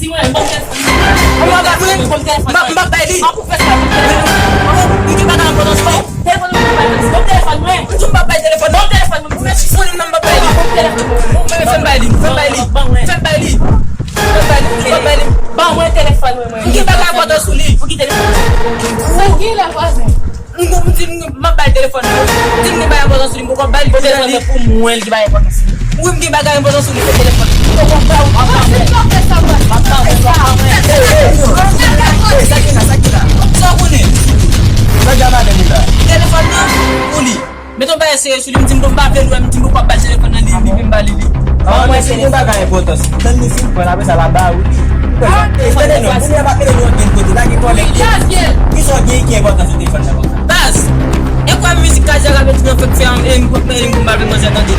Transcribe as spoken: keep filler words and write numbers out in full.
Mwen, ban m telefòn. Mwen, ban m telefòn. M ap, m ap bay li. An pou fè sa, ban m telefòn. Li gen bagay enpòtans pou ou. Telefòn mwen, ban m telefòn mwen. M di m p ap bay telefòn. Ban m telefòn mwen. Ou mèt sou li, m p ap bay li. Ban m telefòn mwen. Mwen, fè m bay li. Fè m bay li. Fè m bay li. Fè m bay li. Fè m bay li. Ban mwen telefòn mwen, mwen. Li gen bagay enpòtans sou li. Pou ki telefòn? Sa ki la vwazen? M di m m ap bay telefòn nan. M di m gen bagay enpòtan sou li, m poko bay li. Telefòn nan pou mwen, li gen bagay enpòtan sou li. Wi, m gen bagay enpòtan sou li, se telefòn. M poko ba ou. M ap ba ou. M ap ba ou. M ap ba ou. Sa ki la, sa ki la. Sa w konnen? Sa ki la madanm ou la? Telefòn nan pou li. Mete yon bagay serye sou li, m di m bon, m pa vle l wè, m di m poko bay telefòn nan, li, li vin ba li, li. An, mwen se yon bagay enpòtan. Tann li fin pran, apre sa, l ap ba ou li. Tande non, moun yo pa mete nou ankenn kote, lage kòlèg. Kisa w gen ki enpòtan sou telefòn nan konsa? Baz, e kwa mizik Kazya k ap ret nan fèk fè an, e m, e m, m pa vle manzè tande.